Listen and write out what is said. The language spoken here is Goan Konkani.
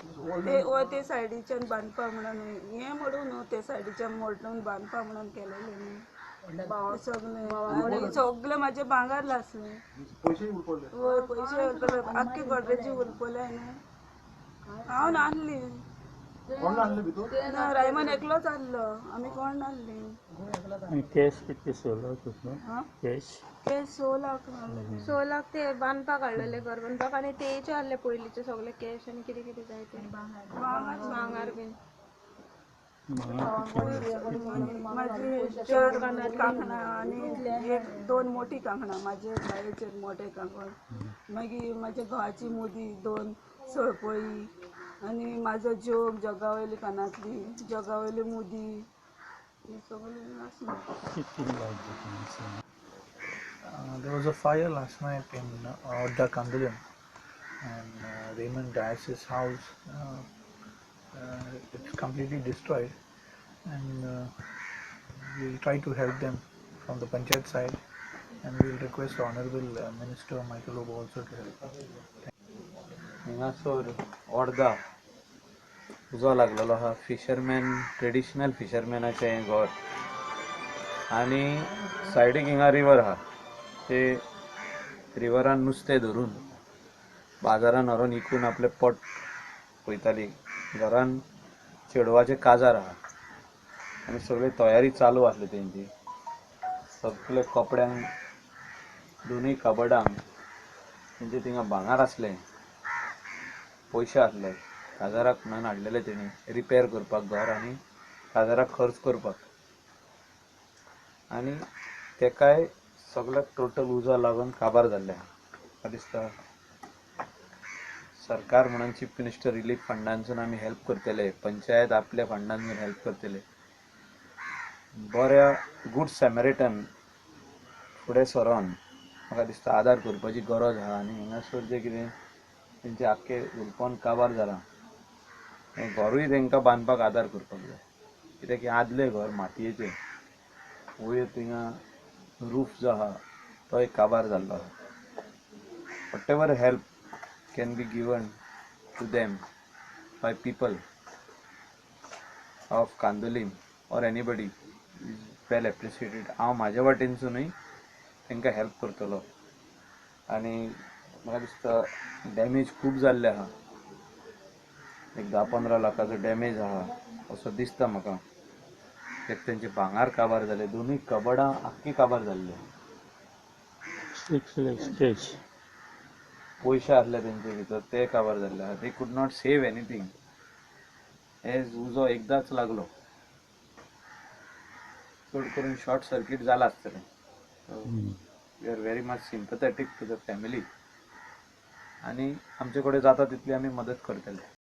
ते वय ते सायडीच्यान बांदपा म्हणून हें मोडूं न्हू, ते सायडीच्यान मोडून बांदपा म्हणून केलेलें न्हू सगळें. सगळें म्हाजें भांगर लासलें. वय पयशे उरपले, आख्खी गोडरेजी उरपले न्हू. हांव नासली ना, रायमन एकलोच आहलो, आमी कोण नासली. कॅश कितले? 6 लाख? Cash cash 6 lakh. 6 लाख ते बांदपाक हाडलेले, घर बांदपाक. आनी तेचे आहले पयलींचे सगळे कॅश आनी कितें कितें जाय ते भांगर बीन. म्हाजी 4 कांकणां आनी 1-2 मोटी कांकणां, म्हाजे बायेचे मोटे कांकण, मागीर म्हाज्या घोवाची मुदी, 2 सळपळी आनी म्हाजो जोग, जगा वयली कानांतली, जगा वयली मुदी, हें सगळें आसलें. There was a fire last night in Orda Candolim, and Raymond Dias's house. It's completely destroyed, and we'll try to help them from the panchayat side, and we'll request the Honorable Minister Michael Lobo also to help. हिंगासर ओर्दा उजो लागलेलो आहा. फिशरमॅन, ट्रेडिशनल फिशरमॅनाचें हें घर आनी सायडीक हिंगा रिवर आहा. ते रिवरान नुस्तें धरून बाजारान व्हरोन विकून आपलें पोट पळयताली. घरान चेडवाचें काजार आहा आनी सगळी तयारी चालू आसली तेंची. सगळे कपड्यांक, दोनूय कबडांक तेंचे थिंगा भांगर आसलें, पयशे आसले. काजाराक म्हणून हाडलेले तेणी रिपेर करपाक घर आनी काजाराक खर्च करपाक. आनी तेकाय सगळ्याक टोटल उजो लागून काबार जाल्लें आहा. म्हाका दिसता सरकार म्हणून चीफ मिनिस्टर रिलीफ फंडांसून आमी हेल्प करतले, पंचायत आपल्या फंडांसून हेल्प करतले. बऱ्या गूड सॅमेरिटन फुडें सरोन म्हाका दिसता आदार करपाची गरज आहा. आनी हिंगासर जें कितें तेंचें आख्खें उलपन काबार जालां, हें घरूय तेंकां बांदपाक आदार करपाक जाय. कित्याक की आदलें घर मातयेचें, वयर थिंगा रूफ जो आहा तोय काबार जाल्लो आहा. Whatever help can be given to them by people of Candolim or anybody is well appreciated. हांव म्हाज्या वाटेनसुनूय तांकां हेल्प करतलो. आनी म्हाका दिसता डॅमेज खूब जाल्ले आहा, एक 10-15 लाखाचो डॅमेज आहा असो दिसता म्हाका. एक तेंचे भांगर काबार जाले, दोनूय कबडां आख्खी काबार जाल्ले. 6 lakhs cash. पयशे आसले तेंचे भितर ते काबार जाल्ले आहा. They could not save anything as उजो एकदांच लागलो. चड करून शॉर्ट सर्कीट जाला आसतलें. We are very much sympathetic to the family आनी आमचे कडेन जाता तितली आमी मदत करतले.